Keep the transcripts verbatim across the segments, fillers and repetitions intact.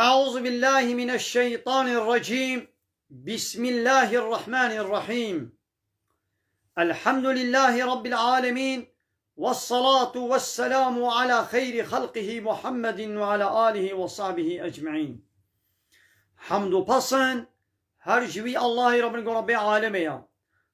أعوذ بالله من الشيطان الرجيم. بسم الله الرحمن الرحيم. الحمد لله رب العالمين. والصلاة والسلام على خير خلقه محمد وعلى آله وصحبه أجمعين. Hemd û pesn her ji wî Allahê Rabbin ku Rabbê alemê ya.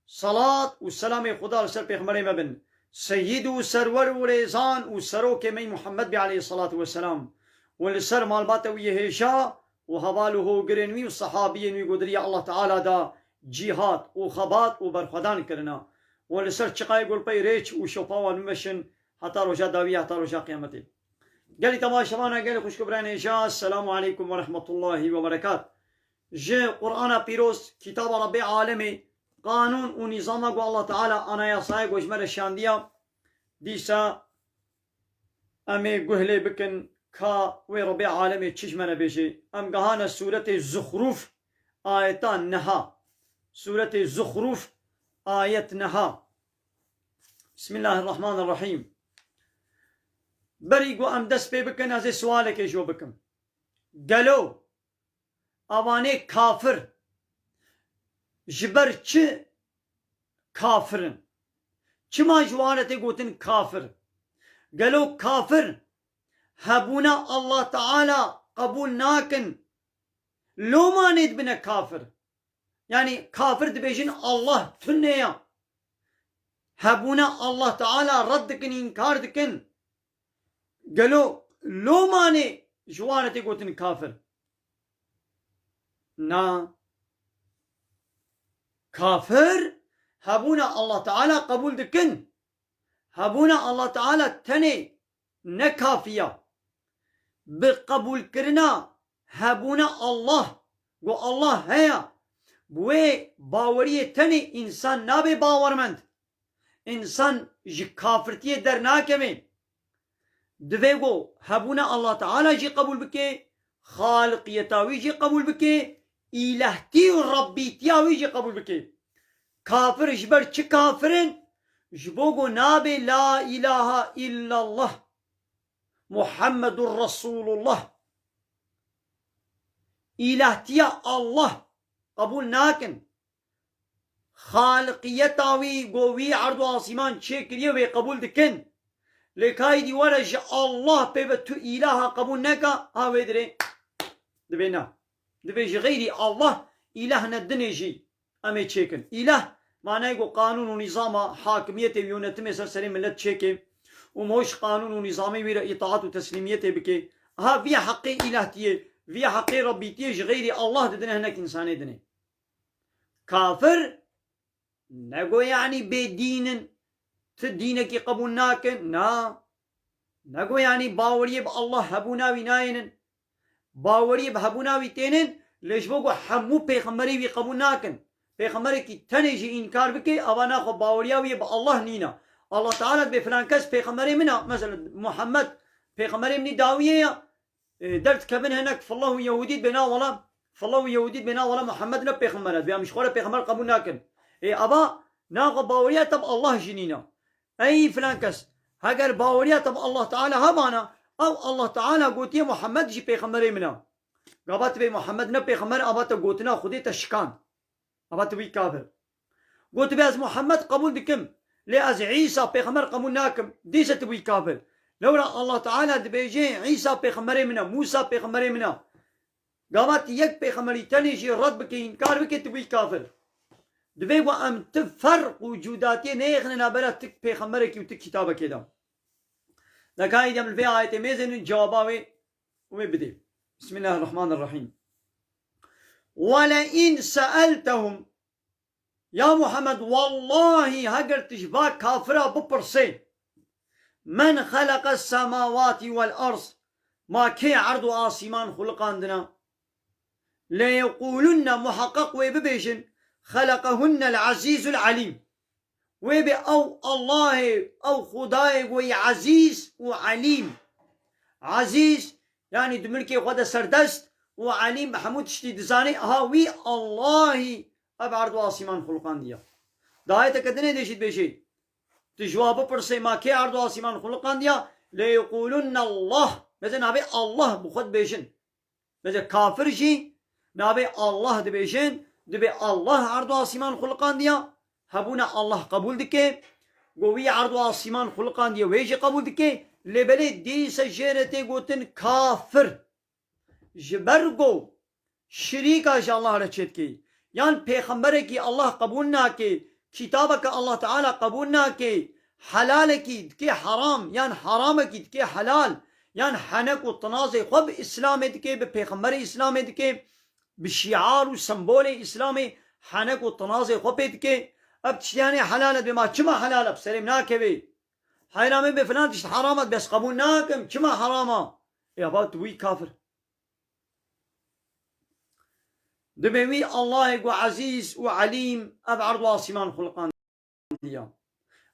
Salat û selamê Xuda li ser pêxemberê me bin. Seyîd û serwer û rêzan û serokê me Muhammed bî aleyhissalatu vesselam. Û li ser malbata wî yê hêja û heval û hogirên wî û sehabiyên wî ku di riya Allah Teala da cîhad û xebat û berxwedan kirina. Û li ser çiqayê ku li pey rêç û şopa wan bimeşin heta roja dawî, heta roja qiyametê. Gelî temaşevana, gelî xwişk û birayên hêja, Selamu aleykum ve rahmetullahi ve berekat. Ji Qur'ana Pîroz, kitaba Rabbê alemê, qanûn û nîzama ku Allah Teala, anayasaya ku ji me re şandiya, dîsa em ê guh lê bikin ka wê Rabbê alemê çi ji me re bêjê. Em gehane sûretê Zuxrûf, ayeta neha. Sûretê Zuxrûf, ayet neha. Bismillahirrahmanirrahîm. Berî ku em dest pê bikin, ez ê sualekê ji we bikim. Gelo evanê kafir ji ber çi kafir in? Çima ji wan re tê gotin kafir? Gelo kafir hebûna Allah Teala qebûl nakin? Lomanê dibine kafir. Yanî kafir dibêjin Allah tune ya. Hebûna Allah Teala red dikin, înkar dikin. Gelo lomanê ji wan re tê gotin kafir? Na. Kafir hebûna Allah Teala qebûl dikin. Hebûna Allah Teala tenê ne kafî ya. Bi qebûlkirina hebûna Allah, ku Allah heye, bi wê baweriyê tenê însan nabe bawermend. Însan ji kafirtiyê dernakeve. Divê ku hebûna Allah Teala jî qebûl bike, xaliqiyeta wî jî qebûl bike, îlehtî û rebbîtiya wî jî qebûl bike. Kafir ji ber çi kafir in? Ji bo ku nabe la ilahe illallah, Muhammedur Resulullah, îlahtiya Allah qebûl nakin. Xaliqiyeta wî, ku wî erd û asîman çêkiriye, wê qebûl dikin. Lê ka êdî were ji Allah pê ve tu îlaha qebûl neka, ha wê dirê divê na. Divê ji xeyrî Allah îlah ne dinê jî em ê çêkin. Îlah manayê ku qanûn û nîzama hakimiyetê û yönetimê ser serê milet çêke û moş qanûn û nîzamê wî re îtaat û teslîmiyetê bike. Ha vî heqê îlahtiyê, vî heqê rebbîtiyê ji xeyrî Allah didine hinek însanê dinê. Kafir ne go yanî bê dîn in, ti dînekî qebûl nakin, na. Ne go yanî baweriyê bi Allah hebûna wî nayênin. Baweriyê bi hebûna wî tênin, lê ji bo ku hemû pêxemberê wî qebûl nakin. Pêxemberekî tenê jî înkar bike, ava naxwe baweriya wî bi Allah nîna. Allah Teala dibê filan kes pêxemberê min a, mesela Muhammed pêxemberê min î dawiyê ya, e, derdikevin hinek fillah û yehûdî dibê na wela, fillah û yehûdî dibê na wela Muhammed ne pêxember e, dibê em ji xwe re pêxember qebûl nakin. Ê, ava naxwe baweriya te bi Allah jî nîna. Ey filan kes, heger baweriya te bi Allah Teala hebana, ew Allah Teala gotiye Muhammed jî pêxemberê min a. Gava tu bê Muhammed ne pêxember, ava te gotina Xwedê te şikan. Ava tu bûyî kafir. Got, "Bê ez Muhammed qebûl dikim, lê ez Îsa pêxember qebûl nakim." Dîse tu bûyî kafir. Lewra Allah Teala dibêje, "Îsa pêxemberê min e, Mûsa pêxemberê min e." Gava tu yek pêxemberî tenê jî red bike, înkar bike, tu bûyî kafir. Divê ku em tu ferq û cudatiyê neyêxine navbera tu pêxemberekî û tu kitabekê de. Dekayî dem li vê ayetê mêzênin cewaba wê û wê bidê. Bismillahirrahmanirrahîm. "Welein seeltehum." Ya Muhammed, wallahî heger tu ji va kafira bipirsê, "Men xeleqes semawatî wel erd", ma kê erd û asîman xuliqandina? "Leyeqûlunne", muheqeq wê bibêjin, "xeleqehunnel ezîzul elîm." Wê bê ew Allahê, ew Xwedayê ku yê ezîz û elîm. Ezîz, yanî di milkê xwe de serdest û elîm bi hemû tiştî dizanê, aha wî Allahî ev erd û asîman xuliqandiya. Di ayeteke dinê de jî dibêje, tu ji wa bipirsê, "Ma kê erd û asîman xuliqandiya?" "Leyeqûlunne Allah." Meze navê Allah bi xwe dibêjin. Ece kafir jî nabê Allah dibêjin, dibê Allah erd û asîman xuliqandiya, hebûna Allah qebûl dike, go wî erd û asîman xuliqandiye, wê jî qebûl dike, lê belê dîse jê re tê gotin kafir. Ji ber go şirîka ji Allah re çêdikê. Yan pêxemberekî Allah qebûl nake, kitabeke Allah Teala qebûl nake, helalekî dikê heram, yan heramekî dikê helal, yan henek û tinazê xwe bi Îslamê dike, bi pêxemberê Îslamê dike, bi şiar û sembolê Îslamê henek û tinazê xwe pê dike. Ev tiştiyanê helal e, dibê ma çima helal e, bi serê min nakeve. Heyra min bê filan tişt heram e, bes qebûl nakim, çima heram e? Ê, ava tu bûyî kafir. Dibê wî Allahê ku Ezîz û Elîm ev erd û asîman xuliqandiya.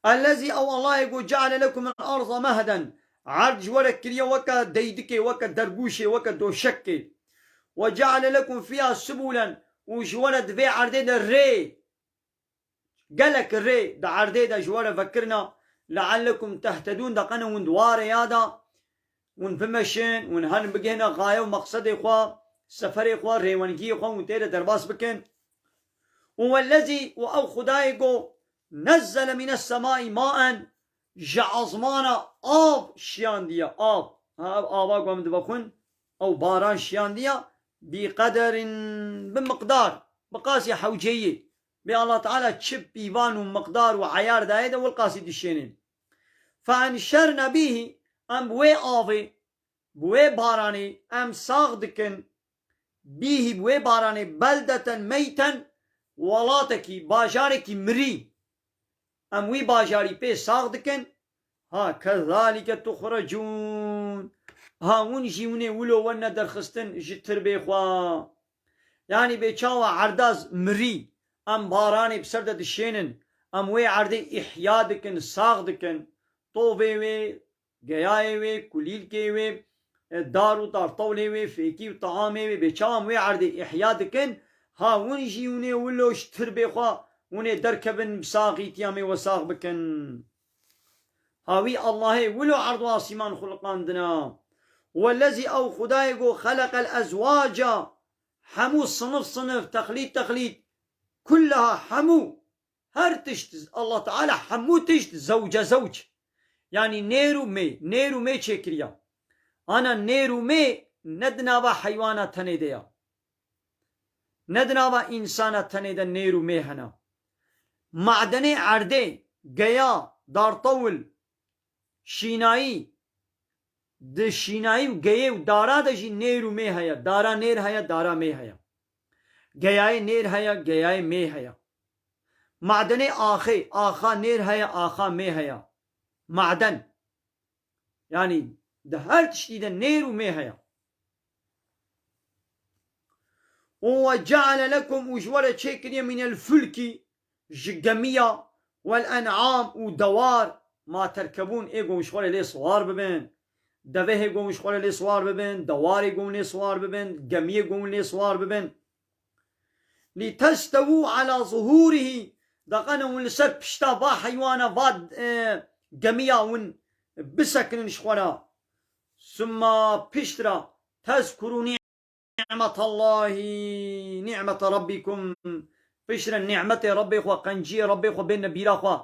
Ellezî, ew Allahê ku ceale lekum el arza mehden, erd ji we re kiriye weke deydikê, weke dergûşê, weke doşekê. Ve ceale lekum fiha subulen, û ji we re di vê erdê de rê, gelek rê di erdê de ji we re vekirina, leallekum tehtedûn, de qene hûn di wa rêya de hûn bimeşin, hûn herin bigihine gaye û meqsedê xwe, seferê xwe, rêwengiyê xwe, hûn tê de derbas bikin. Û wellezî, û ew Xwedayê go, nezzele mînes semai maen, ji ezmana av şiyandiye, av. Ha, ev ava ku em dibexwin, ew baran şiyandiye, bi qederin, bi miqdar, bi qasî hewceyî. Bê Allah Teala çi pîvan û miqdar û eyar daye de, wilqasî dişênên. Fe enşerne bîhî, em bi wê avê, bi wê baranê em sax dikin, bîhî, bi wê baranê, beldeten meyten, welatekî, bajarekî mirî. Em wî bajarî pê sax dikin. Ha, kezalike tuxrecûn. Ha, hûn jî hûn ê wilo wene derxistin ji tirbê xwe. Yanî bê çawa erdaz mirî, em baranê bi ser de dişênin, em wê erdê îhya dikin, sax dikin. Tovê wê, geyayê wê, kulîlkê wê, e, dar û dartewlê wê, fêkî û teamê wê, bê çawa em wê erdê îhya dikin, ha hûn jî hûn ê wilo ji tirbê xwe hûn ê derkevin, bi saxîtiya me we sax bikin. Ha wî Allahê wilo erd û asîman xuliqandina. Wellezî, ew Xwedayê go, xeleqel ezwaca, hemû sinif sinif, texlît texlît, kulleha, hemû, her tişt, Allah Teala hemû tişt zewce zewc. Yanî nêr û mê, nêr û mê çêkiriya. Ana nêr û mê ne di nava heywana tenê de ya. Ne di nava însana tenê de nêr û mê hene. Madenê erdê, geya, dartewil, şînayî, di şînayî û geyê û dara de jî nêr û mê heye. Dara nêr heye, dara mê heye. Geyayê nêr heye, geyayê mê heye. Madenê axê, axa nêr heye, axa mê heye. Maden. Yanî di her tiştî de nêr û mê heye. Û ve ceale lekum, û ji we re çêkiriye, mînel fulkî, ji gemiya, wel en'am, û dewar, ma terkebûn, ê ku ji xwe re lê siwar bibin. Devehê ku ji xwe re lê siwar bibin, dewarê ku lê siwar bibin, gemiyê ku lê siwar bibin. Lîtestewû ala zuhûrihî, de qene hûn li ser pişta va heywana, va, e, gemiya hûn bisekinin ji xwe re. Summa, piştre, tezkurû nîmetallahî, nîmete Rabbikum, piştre nîmetê Rabbê xwe, qenciyê Rabbê xwe bêne bîra xwe.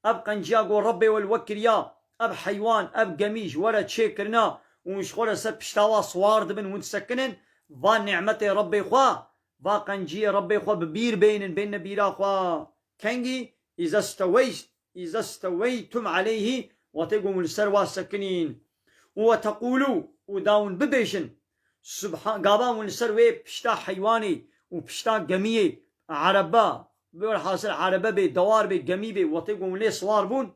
Ev qenciya ku Rabbê we li we kiriya, ev heywan, ev gemî ji we re çêkirina û hûn ji xwe re ser pişta wa siwar dibin, hûn disekinin, va nîmetê Rabbê xwe, va qenciyê Rabbê xwe bi bîr bênin, bêne bîra xwe. Kengî? Îza steweyt-, îza steweytum aleyhî, wextê ku hûn li ser wa sekinîn. Û ve teqûlû, û da hûn bibêjin, Subha-, gava hûn li ser wê pişta heywanê û pişta gemiyê, ereba, welhasil erebe bê, dewar bê, gemî bê, wextê ku hûn lê siwar bûn,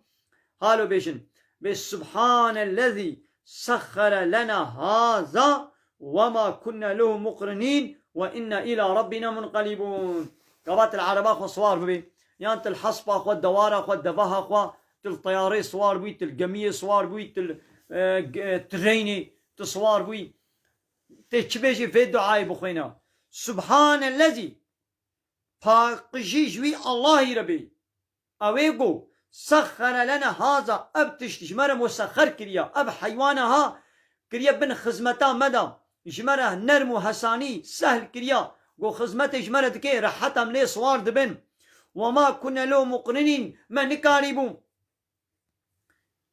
halo bêjin, bê Subhanellezî sexxere lena haza ve ma kunne lehu muqrinîn ve inna îla Rabbîna munqelîbûn. Gava tu li ereba xwe siwar bibî, yan tu li hespa xwe, dewara xwe, deveha xwe, tu li teyarê siwar bûyî, tu li gemiyê siwar bûyî, tu li, e, g-, e, treynê tu siwar bûyî. Tê çi bêjî vê duayê bixwêne. Subhanellezî, paqijî ji wî Allahî re bê. Ew ê go, sexxere lena haza, ev tişt ji me re musexxer kiriya, ev heywana ha kiriye bin xizmeta me de. ji me re nerm û hesanî, sehl kiriya, go xizmetê ji me re dike, rehet em lê siwar dibin. Ve ma kunne lehu muqrinîn, me nikarîbû.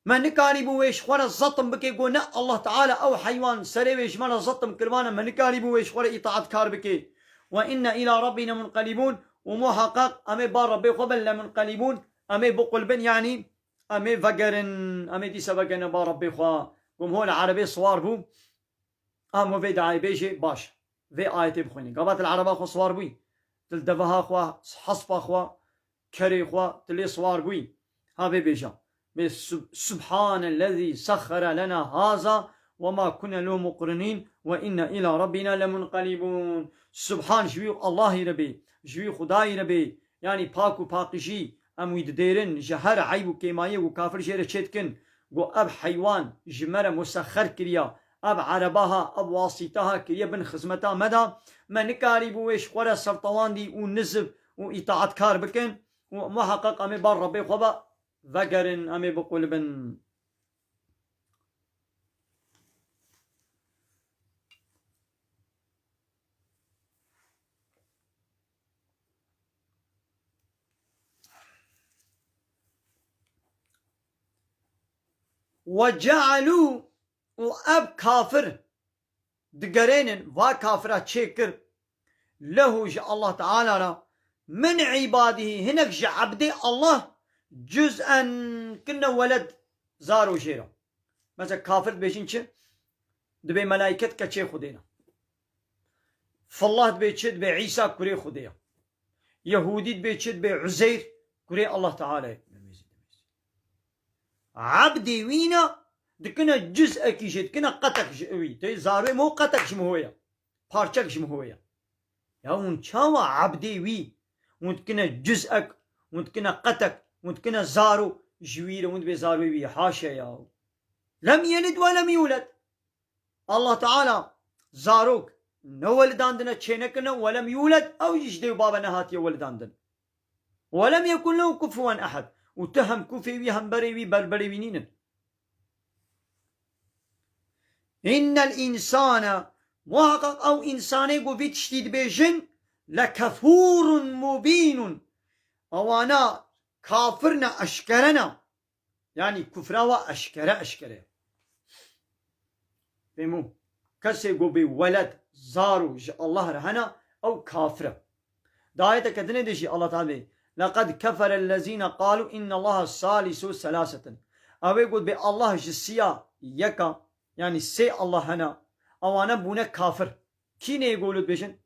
Me nikarîbû wê ji xwe re zetm bike, go ne Allah Teala ew heywan serê wê ji me re zetm kiribane, me nikarîbû wê ji xwe re îtaatkar bike. Ve inne îla rabbî lemunqelîbûn û muheqeq em ê ba Rebbê xwe bin lemunqelîbûn, em ê biqulbin, yanî em ê vegerin, em ê dîsa vegerin ba Rebbê xwe. Gom hol erebê siwar bû. Em û vê dayê bêjê baş. Vê ayetê bixwînî. Gava tu li ereba xwe siwar bûyî. Tu li deveha xwe, hespa xwe, kerê xwe, tu lê siwar bûyî. Ha vê bêje. Bê sub-, Subhanellezî sexxere lena haza ve ma kunne lehu muqrinîn ve inne ila rabbina lemunqelîbûn. Subhan ji wî Allahî re bê, ji wî Xudayî re bê. Yanî pak û paqijî em wî didêrin, ji her eyb û kêmayiyê ku kafir jê re çêdikin. Go ev heywan ji me re musexxer kiriya, ev erebaha, ev wasîtaha kiriye bin xizmeta me de, me nikarîbû wê ji xwe re sertewandî û nizib û îtaatkar bikin û muheqeq em ê bar Rebbê xwe ve vegerin, em ê biqulibin. وجعلوا، û ev kafir digerênin, va kafira çêkir, lehu ji Allah Teala re, min îbadihî, hinek ji ebdê Allah, cuz'en, kine weled, zaro jê re. Mesela kafir dibêjin çi? Dibê melaiket keçê Xwedê ne. Fillah dibê çi? Dibê Îsa kurê Xwedê ye. Yehûdî dibê çi? Dibê Uzeyr kurê Allah Teala ye. Ebdê wî ne, dikine cuz'ekî jê, dikine qetek ji wî. Tê zarê mo qetek ji miho ye. Parçek ji miho ye. Ya hûn çawa ebdê wî? Hûn dikine cuz'ek, hûn dikine qetek, hûn dikine zaro ji wî re, hûn dibê zarê wî. Haşa ya. Lem yelid ve lem yuled. Allah Teala zarok ne welidandine, çênekirine, we lem yuled, ew jî ji dê û babe nehatiye welidandin. Ve lem yekun lehu kufuwen ehed. Û tu hem kufê wî, hem berê wî, berberê wî nînin. Innel însane, muhaqqaq ew însanê ku vî tiştî dibêjin, lekefûrun mubînun. Ewana kafir ne, eşkere ne. Yanî kufra wa eşkere eşkere. Fehmû? Kesê ku bê weled, zaro ji Allah re hene, ew kafir e. Di ayeteke dinê de jî Allah Teala bê, "Leqed keferellezîne qalû innallaha salisu selasetin." Ew ê got bê Allah ji siya yeka, yanî sê Allah hene, ewane bûne kafir. Kî neyê golo dibêjin?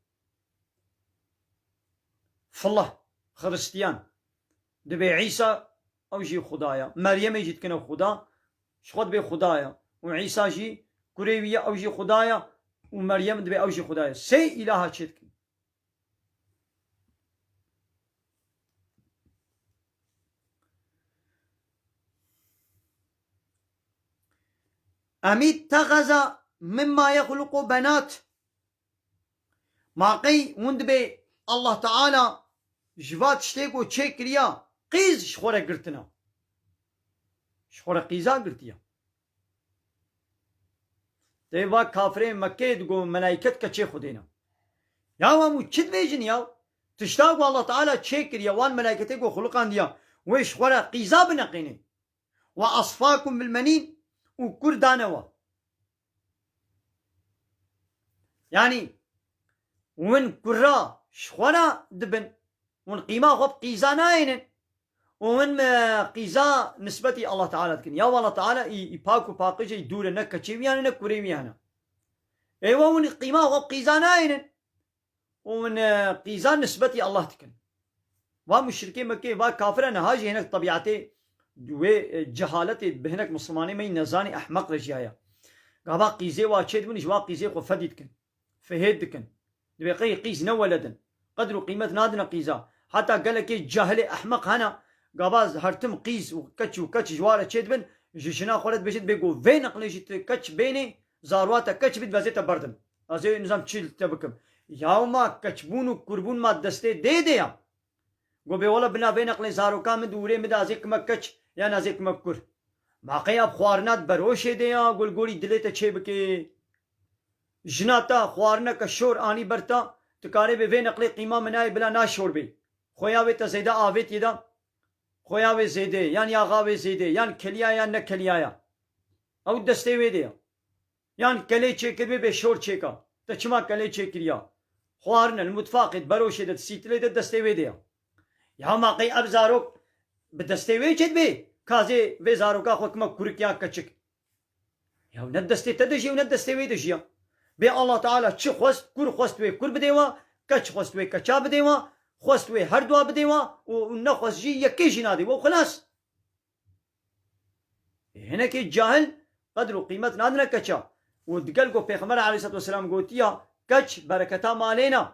Fillah, Xiristiyan. Dibê Îsa, ew jî Xuda ye. Meryemê jî dikine Xuda. Ji xwe dibê Xuda ye. Û Îsa jî kurê wî ye, ew jî Xuda ye. Û Meryem dibê ew jî Xuda ye. Sê îlaha çê dikin. Emî tegaza mimma yexluqu benat. Ma qey hûn dibê Allah Teala ji va tiştê ku çê kiriya qîz ji xwe re girtina? Ji xwe re qîza girtiye. Tê va kafirê Mekkeyê digo melaiket keçê Xwedê ne. Ya hemû çi dibêjin ya? Tişta ku Allah Teala çê kiriye, wan melaiketê ku xuliqandiya, wê ji xwe re qîza bineqînê. Ve asfakum bil menîn, û kur dane we. Yanî, win kura ji xwe re dibin, win qîma xwe bi qîza nayênin. Û win, e, qîza nisbetî Allah Teala dikin. Ya Allah Teala î, î pak û paqij e, î dûr e, ne keçê wî hene, ne kurê wî hene. Ê we win qîma xwe bi qîza nayênin. Û min, e, qîza nisbetî Allah dikin. Va muşrikê Mekkê, va kafir e, niha jî hinek tebîetê wê, e, cehaletê bi hinek Mislimanê me yî nezanî ehmeq re jî heye. Gava qîzê wa çê dibin, ji wa qîzê xwe fedî dikin. Fihêt dikin. Dibê qey qîz ne weledin. Qedr û qîmet nadine qîza. Heta gelekê cahilê ehmeq hene, gava her tim qîz û keç û keç ji wa re çê dibin, ji jina xwe re dibêjin, dibê ku vê neqlê jî tu keç bênê, zarwa te keç bît, vezê te berdim. Ez ê nizam çi li te bikim. Yaw ma keçbûn û kurbûn ma destê dê de ya. Go bê wela bila vê neqlê zaroka min di ûrê min de ez ê kime keç, yan ez ê kime kur. Ma qey ev xwarina di beroşê de ya, gul gorî dilê te çê bikê. jina te xwarineke şor anî ber te, tu karê bê vê neqlê qîma min nayê bila na şor bê. Xoya wê te zêde avêtiyê de, xoya wê zêde, yan yaxa wê zêde, yan keliya yan ne keliya ya. Ew destê wê de ya. Yan kelê çêkiribê bê şor çêka. Te çima kelê çêkiriya? Xwarine, li mutfaqê, di beroşê de, di sîtilê de destê wê de ya. Ya ma qey ev zarok bi destê wê çêdibe? Kazê vê zaroka xwe kime kurik ya keçik. Ya ne destê te de jî û ne destê wê de jî ya. Bê Allah Teala çi xwest, kur xwest wê kur bidê wa, keç xwest wê keça bidê wa, xwest wê her dua bidê wa û, û nexwest jî yekê jî nadê wa û xilas. Hinekî cahil qedr û qîmet nadine keça. Û digel ku Pêxember aleyhisselatu vesselam gotiya, keç bereketa malê ne.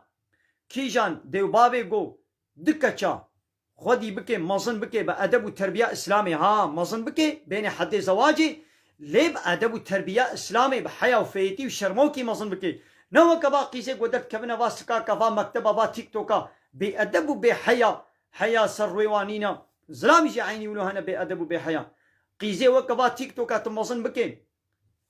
Kîjan dêwbabê ku di keça xwedî bike, mezin bike, bi edeb û terbiya Îslamê, ha, mezin bike, bêne heddê zewacê, lê bi edeb û terbiya Îslamê, bi heya û fêtî û şermokî mezin bike. Ne weke va qîzê ku derdikevine va sikaka, va mekteba, va TikToka, bê edeb û bê heya, heya ser rûyê wan nîne. Zilamî jî eynî wilo hene bê edeb û bê heya. Qîzê weke va TikToka tu mezin bike,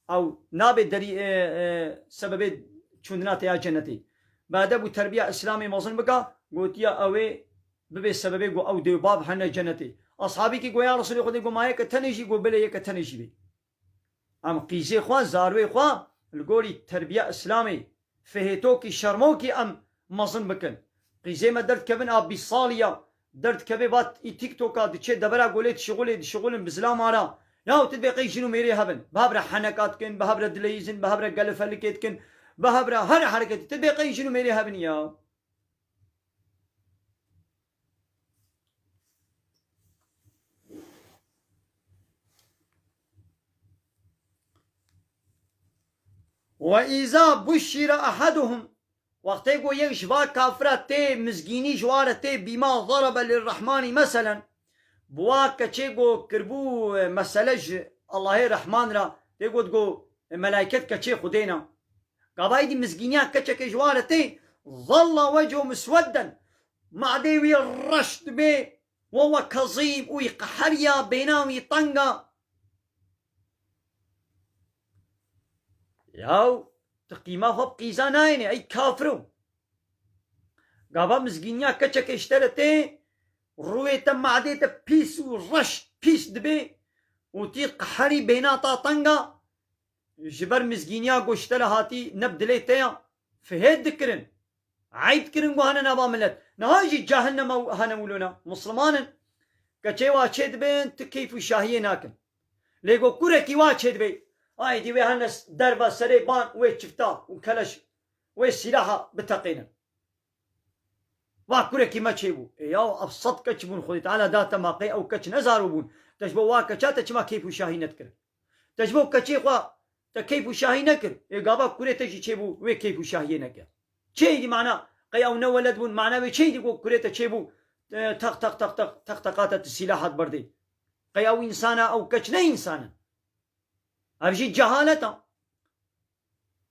ew nabe derî, e, e, sebebê çûndina te ya cenetê. Bi edeb û terbiya Îslamê mezin bika, gotiya ew ê bibe sebebê ku ew dê û bab hene cenetê. Ashabîkî go ya Resûlê Xwedê, go ma yeke tenê jî, go belê yeke tenê jî bê. Em qîzê xwe, zarwê xwe li gorî terbiya Îslamê, fihêtokî, şermokî em mezin bikin. Qîzê me derdikevin a bîst salî ya, derdikeve va î TikToka diçe debera golê dişixulê, dişixulin bi zilam ara. Ya tu dibê qey jin û mêrê hebin. Bi hev re heneka dikin, bi hev re dileyîzin, bi hev re gelifelikê dikin, bi hev re her hereketî. Tu dibê qey jin û mêrê hebin ya. وَإِذَا بُشِّرَ أَحَدُهُمْ. Wextê ku yek ji va kafira tê mizgînî ji wa re tê bîma, ضَرَبَ لِلرَّحْمَنِ مَثَلًا. Bi wa keçê ku kiribû, e, mesele ji Allahê Rehman re tê got ku, e, melayket keçê Xwedê ne. Gava êdî mizgîniya keçekê ji wa re tê, ظَلَّ وَجْهُهُ مُسْوَدًّا. Madê wî reş dibe, وَهُوَ كَظِيمٌ, û wî qeheriya, bêna wî teng a. Yaw, tu qîma xwe bi qîza nayênê, ey kafiro. Gava mizgîniya keçekê ji te re tê, rûyê te, madê te pîs û reş pîs dibe û tî qeherî bêna ta teng a, ji ber mizgîniya ku ji te re hatî ne bi dilê te ya, fihêt dikirin. Eyb kirin ku hene nava milet. Niha jî cahil nema hene wilo ne. Misliman in. Keçê wa çêdibin, tu keyf û şahiyê nakin. Lê ku kurekî wa çêdibe, ay dî wê hene s-, derve serê ban wê çifta û keleş wê sîlaha biteqînin. Va kurekî me çêbû. Ê yaw, ev sed keç bûn, Xwedê Teala da te, ma qey ew keç ne zaro bûn. Te ji bo wa keça te çima keyf û şahî nedikir? Te ji bo keçê xwe te keyf û şahî nekir. Ê gava kurê te jî çêbû, wê keyf û şahiyê nekir. Çêyî dî mana, qey ew ne weled bûn, mana wê çêyî dî ku kurê te çêbû, e, teq, teq, teq, teq, teq, teqa te tu sîlaha diberdê. Qey ew însana, ew keç ne însan in. Ev jî cehalet a.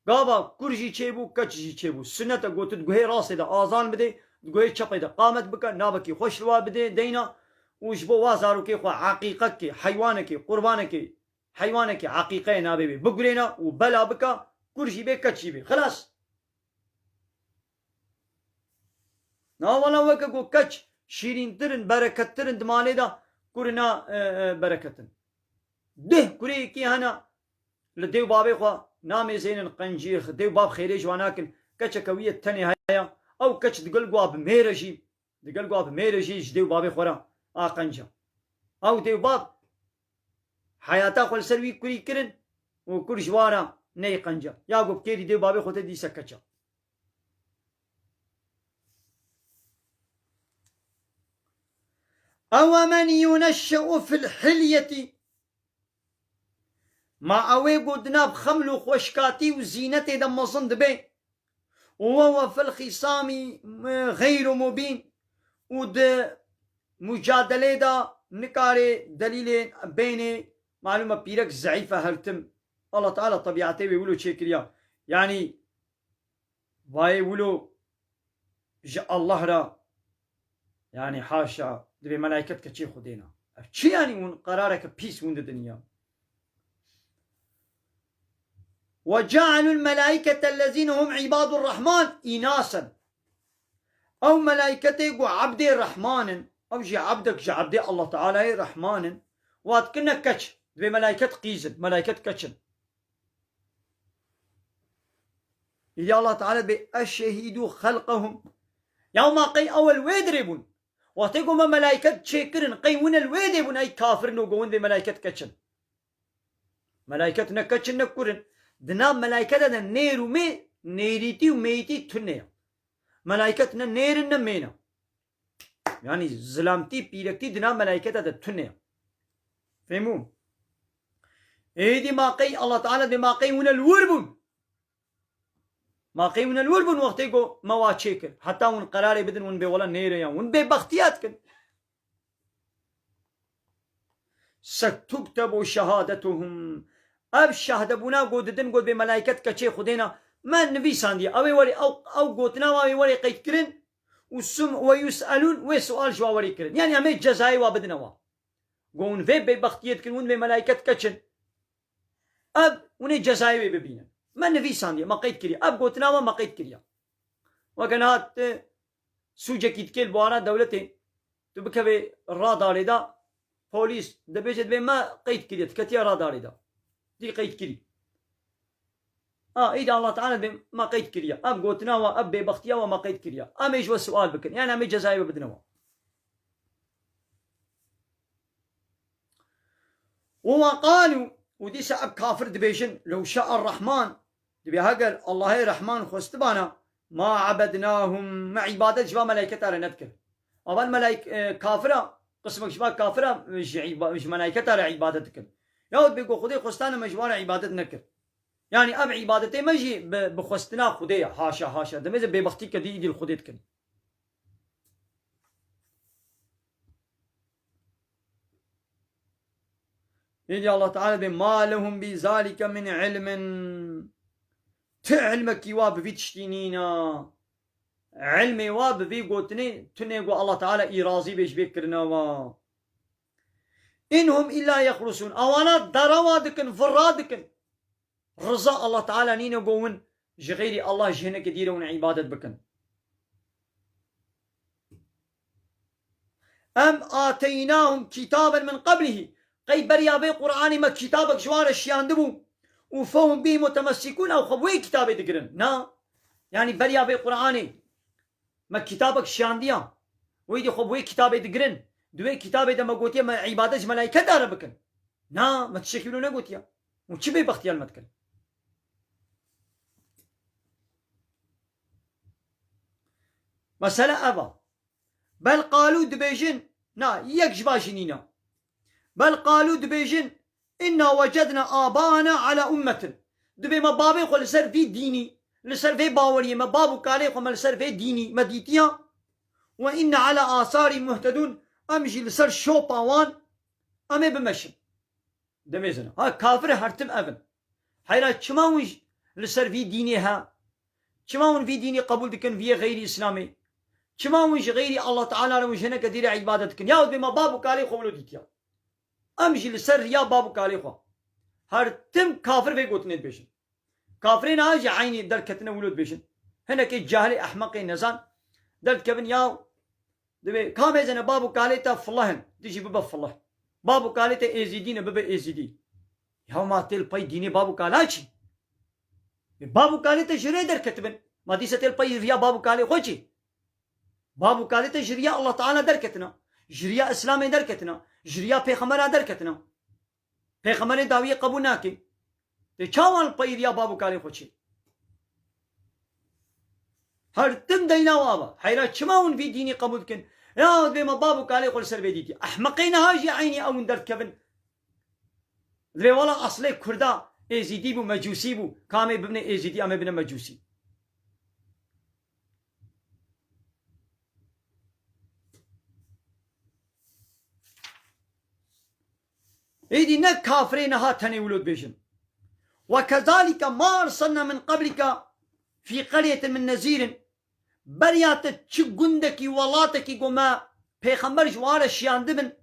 Gava kur jî çêbû, keç jî çêbû. Sunnet e, gotu di guhê rastê de azan bidê, di guhê çepê de qamet bike, navekî xweş li wa bidê, deyna û ji bo wa zarokê xwe eqîqekê, heywanekê, qurbanekê, heywanekê eqîqeyê navê wê bigurêne û bela bike, kur jî bê, keç jî bê. Xilas. Na wela weke ku keç şîrîntir in, berekettir in, di malê de kur na, e, e, bereket in. Dih kureyekî hene li dê û babê xwe namêzênin qencî, dê û bab xêrê ji wan nakin. Keçeke wî ye tenê heye. Ew keç digel gwa bi mêre jî, digel gwa bi mêre jî ji dê û babê xwe re a qenca. Ew dê û bab heyata xwe li ser wî kurî kirin û kur ji wan re neyê qenca. Ya ku bi kêrî dê û babê xwe te dîse keça. أَوَمَنْ يُنَشَّأُ فِي الْحِلْيَةِ. Ma ew ê ku di nav xeml û xweşkatî û zînetê de mezin dibe, وَهُوَ فِي الْخِصَامِ غَيْرُ مُبِينٍ, û di mucadelê de nikare delîlê bênê, malûm e pîrek zeîf e her tim. Allah Teala tebîetê wê wilo çêkiriya. Yanî, vayê wilo ji Allah re, yanî haşa, divê melaiket keçê Xwedê ne. Ev çi yanî hûn qerareke pîs hûn didin ya? وجعلوا الملائكة الذين هم عباد الرحمن إناثا. Ew melaîketê ku ebdê Rehman in, ew jî ebdek ji ebdê Allah Tealayê Rehman in, wa dikin ne keç. Divê melaîket qîz in, melaîket keç in. Îdî Allah Teala dibê, "Eşehîdû xelqehum." Ya ma qey ew li wê dirê bûn. Wextê ku me melaîket çêkirin, qey win li wê dê bûn, ey kafirin û ku win dê melaîket keç in. Melaîket ne keç in, ne kur in. Di nav melaîketa de nêr û mê, nêrîtî û mêyîtî tune ye. Melaîket ne nêr in, ne mê ne. Yanî zilamtî, pîrektî di nav melaîketa de tune ye. Fehmû? Êdî ma qey Allah Teala dê ma qey wine li wir bûn. Ma qey wine li wir bûn wextê ku me wa çêkir. Heta win qerarê bidin, win bê wela nêr e yan. Win bêbextiya dikin. Setuktebu şehadetuhum. Ev şahdebûna ku didin, got bê melaîket keçê Xwedê ne, me nivîsandiye. Ew ê werê, ew, ew gotina wa wê werê qeydkirin û sum-, we yus'elûn, wê sual ji wa werê kirin. Yanî em ê cezayê wa bidine wa. Go hûn vê bêbextiyê dikin, hûn vê melaîket keç in. Ev, hûn ê cezayê wê bibînin. Me nivîsandiye, me qeyd kiriye. Ev gotina we me qeyd kiriye. Weke niha tu sûcekî dikê li bawara dewletê, tu bikevê radarê de, polîs dibêje, dibê me qeyd kiriye, tu ketiye radarê de. Tî qeyd kirî. A, îdî Allah Teala dibê me qeyd kiriye. Ev gotina we, ev bêbextiya we me qeyd kiriye. Em ê ji we sual bikin. Yanî em ê cezayê we bidine we. Û we qalû, û dîsa ev kafir dibêjin, "Lew şa'a Rahman", dibê heger Allahê Rehman xwestibana, "ma abednahum", me îbadet ji va melaîketa re nedikir. Avan melaîk-, e, kafira, qismek ji va kafira ji îba-, ji melaîketa re îbadet dikir. Yahut bê ku Xwedê xwestane me ji wan re îbadet nekir. Yanî ev îbadetê me jî bi, bi xwestina Xwedê ye. Haşa, haşa. Demê ze bêbextî kedî îdî li Xwedê dikin. Êdî Allah Teala bê, "Ma lehum bi zalike min ilmin." Ti ilmekî wa bi vî tiştî nîna. Ilmê wa bi vî gotinê tune ku Allah Teala î razî bê ji vê kirina wa. "In hum illa yexrusun." Awana dara wa dikin, vira dikin. Riza Allah Teala nîne ku win ji xeyrî Allah ji hinekî dî re win îbadet bikin. Em ateynahum kitaben min qablihî. Qey beriya vê Qur'anê me kitabek ji wan re şiyandibû. Û fehum bihî mutemessikûn, ew xwe bi wê kitabê digirin. Na. Yanî beriya vê Qur'anê me kitabek şiyandiya. Wê dî xwe bi wê kitabê digirin. Di wê kitabê de me gotiye me îbadet ji melaîketa re bikin. Na, me tiştekî wilo negotiya. Û çi bêbextiya li me dikin? Mesele ev a. Bel qalû dibêjin, na, yek ji va jî nîna. Bel qalû dibêjin, "Inna wecedna abaana ala ummetin." Dibê me bavê xwe li ser vî dînî, li ser vê baweriyê, me bav û kalê xwe me li ser vê dînî me dîtiya. "Ve inna ala asarî muhtedûn." Em jî li ser şopa wan em ê bimeşin. Demêzin. Ha, kafir her tim ev in. Heyra çima hûn j-, li ser vî dînê he? Çima hûn vî dînê qebûl dikin, vî yê xeyrî Îslamê? Çima hûn ji xeyrî Allah Teala re hûn ji hineke dî re îbadet dikin? Yahut bê me bav û kalê xwe wilo dîtiya. Em jî li ser riya bav û kalê xwe. Her tim kafir vê gotinê dibêjin. Kafirê niha jî eynî derketine wilo dibêjin. Hinekê cahilê ehmeqê nezan derdikevin ya Dibê, ka mêzene bav û kalê te filah in, tu jî bibe filah. Bav û kalê te êzîdî ne, bibe êzîdî. Ya ma tê li pey dînê bav û kala çi? Ê, bav û kalê te ji rê derketibin. Ma dîse tê li pey riya bav û kalê xwe çi? Bav û kalê te ji riya Allah Teala derketina. Ji riya Îslamê derketina. Ji riya Pêxembera derketina. Pêxemberê dawiyê qebûl nake. Tê çawan li peyriya bav û kalê xwe çê? Her tim deyna wa va. Heyra çima hûn vî dînî qebûl dikin? Ya divê me bav û kalê xwe li ser vê dîtî. Ehmeqê niha jî eynî ew hûn derdikevin. Divê wela eslê Kurda êzîdî bû, mecûsî bû. Ka em ê bibine êzîdî, em ê bine mecûsî. Êdî ne kafirê niha tenê wilo dibêjin. Ve kezalike ma erselna min qablike fî qeryetin min nezîrin. Beriya te çi gundekî, welatekî ku me pêxember ji wan re şiyandibin,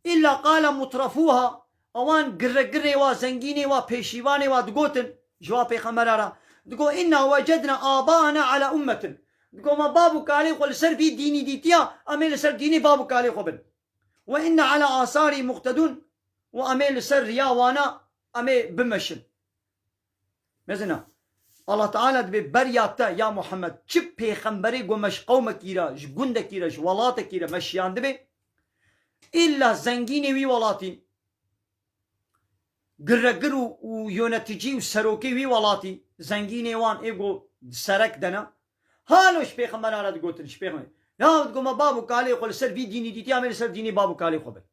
îlla qale mutrefûha, ewan giregirê wa, zengînê wa, pêşîvanê wa digotin, Ji wa pêxembera re digo, "Inna wecedna abana ala ummetin." Digo, "Me bab û kalê xwe li ser vî dînî dîtiya, em ê li ser dînê bab û kalê xwe bin. Ve inna ala asarî muqtedûn." Û em ê li ser riya wana, em ê bimeşin. Mezina, Allah Teala dibê beriya te ya Muhammed, çi pêxemberê ku me ji qewmekî re, ji gundekî re, ji welatekî re me şiyandibe, îlla zengînê wî welatî, giregir û, û yöneticî û serokê wî welatî, zengînê wan ê ku serek de ne, halo ji pêxembera re digotin, ji pêxember. Ya digo, "Me bab û kalê xwe li ser vî dînî dîtiya, em ê li ser dînê bab û kalê xwe bin."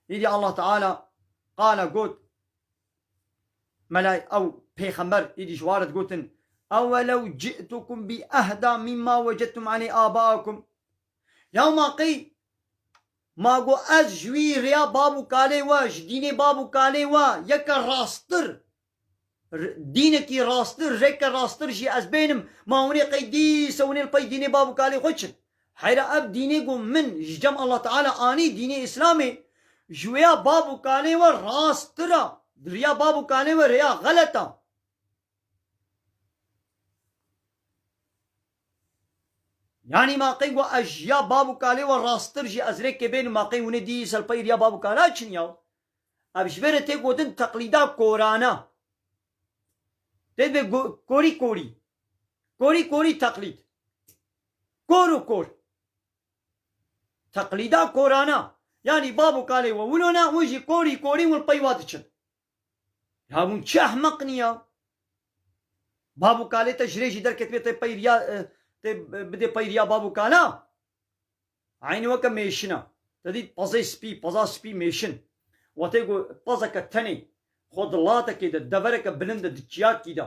Îdî Allah Teala qala got, melay-, ew pêxember îdî ji wa re digotin, "Ewelew ci'tukum bi ehda mimma wecedtum aleyh abaakum." Ya ma qey, ma got ez ji wî rêya bab û kalê we, ji dînê bab û kalê we yeke rasttir, r-, dînekî rasttir, rêke rasttir jî ez bênim, ma hûnê qey dîse hûnê li pey dînê bab û kalê xwe çin? Heyra ev dînê ku min ji cem Allah Teala anî, dînê Îslamê, ji wêya bab û kalê we rasttir a, di riya bab û kalê we rêya xelet a. Yanî ma qey ku ez ji ya bab û kalê we rasttir jî ez rêkê bênim, ma qey hûnê dî ser pey riya bab û kala çin ya. Ev ji vê re tê gotin teqlîda korana. Tê dibe go-, korî korî. Korî korî teqlîd. Kor û kor. Teqlîda korana. Yanî bab û kalê we wilo ne, hûn jî korî korî hûn pey wa diçin. Ya hûn çi ehmeq in ya? Bab û kalê te ji rê jî derketibe, tê pey riya, e, tê bidê pey riya bab û kala. Eynî weke mêşina. Te dît pezê spî, peza spî mêşin. Wextê ku pezeke tenê xwe di latekê de, devereke bilind de, di çiyakî de.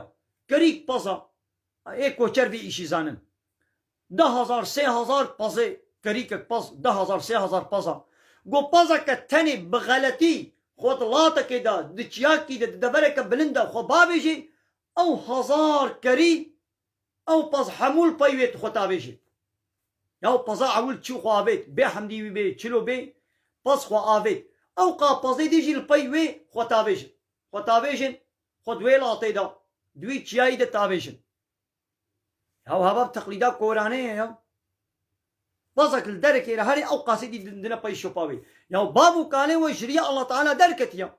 Kerîk peza. Ê koçer vî îşî zanin. Du hezar, sê hezar pezê, kerîkek pez, du hezar, sê hezar peza. Go pezeke tenê bi xeletî xwe di latekê de, di çiyakî de, di devereke bilind de xwe bavêjî, ew hezar kerî, ew pez hemû li pey wê xwe tavêjî. Ya peza ewil çû xwe avêt, bê hemdî wî bê, çilo bê, pez xwe avêt. Ew qa pezê dî jî li pey wê xwe tavêjin. Xwe tavêjin, xwe di wê latê de, di wî çiyayî de tavêjin. Ya hava teqlîda koranê ye ya. Pezek li derekê re herê ew qasê dî din-, dine pey şopa wê. Ya bab û kalê we ji riya Allah Teala derketiya.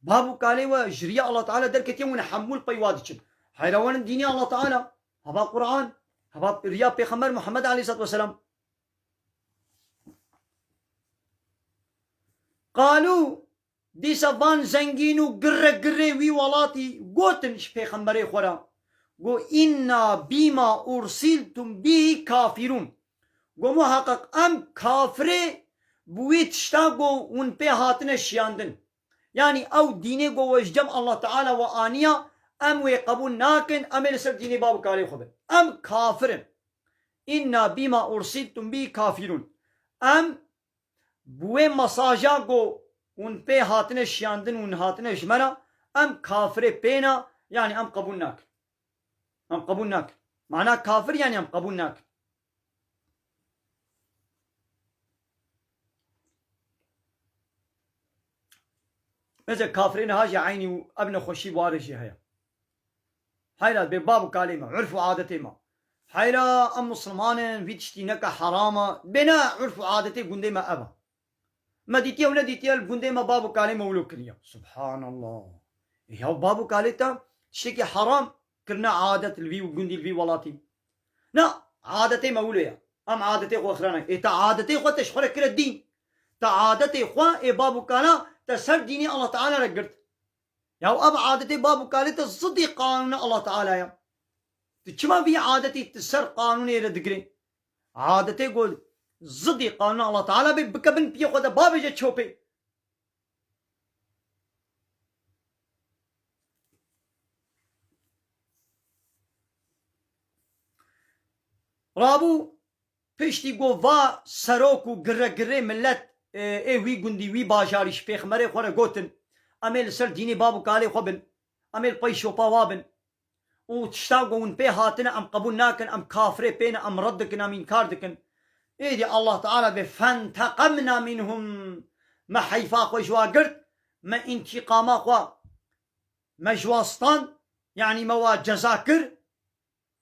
Bab û kalê we ji riya Allah Teala derketiye, hûn hemû li pey wa diçin. Heyra wan in dînê Allah Teala, hava Quran, hava riya Pêxember Muhammed aleyhissalatu vesselam. Qalû, dîsa van zengîn û girre girrê wî welatî gotin ji Pêxemberê xwe re, got, "Inna bîma ursiltum bî kafirûn." Got, "Muheqeq em kafirê bi wî tişta ku hûn pê hatine şiyandin." Yanî ew dînê ku we ji cem Allah Teala we aniya, em wê qebûl nakin, em ê li ser dînê bab û kalê xwe bin. Em kafir in. Inna bîma ursiltum bî kafirûn. Em bi wê mesaja ku hûn pê hatine şiyandin, hûn hatine ji me re, em kafirê pê ne, yanî em qebûl nakin. Em qebûl nakin. Mana kafir yanî em qebûl nakin. Mesela kafirê niha jî eynî û ev nexweşî warê jî heye. Heyra bê bab û kalê me, urf û adetê me. Heyra em misilman in, vî tiştî neke heram e. Bê ne urf û adetê gundê me ev e. Me dîtiye û nedîtiye li gundê me bab û kalê me wilo kiriye. Subhanallah. E ya bab û kalê te tiştekî heram kirine adet li vî gundî, li vî welatî. Na, adetê me wilo ye. Em adetê xwe xirane. Ê te adetê xwe te ji xwe re kire dîn. Te adetê xwe ê bab û kala te ser dînê Allah Teala re girt. Ya ev adetê bab û kalê te zidî qanûna Allah Teala ye. Tu çima vî adetî tu ser qanûnê re digirê? Adetê ku zidî qanûna Allah Teala bê, bike bin piyê xwe de, bavêje çopê. Rabû piştî ku va serok û giregirê millet, e, ê wî gundî, wî bajarî ji pêxmerê xwe re gotin, "Em ê li ser dînê bab û kalê xwe bin, em ê li pey şopa wa bin." Û tişta ku hûn pê hatine, em qebûl nakin, em kafirê pê ne, em red dikin, em înkar dikin. Êdî Allah Teala bê, "Fenteqemna minhum." me heyfa xwe ji wa girt, me întîqama xwe, me ji wa stand, yanî me wa ceza kir.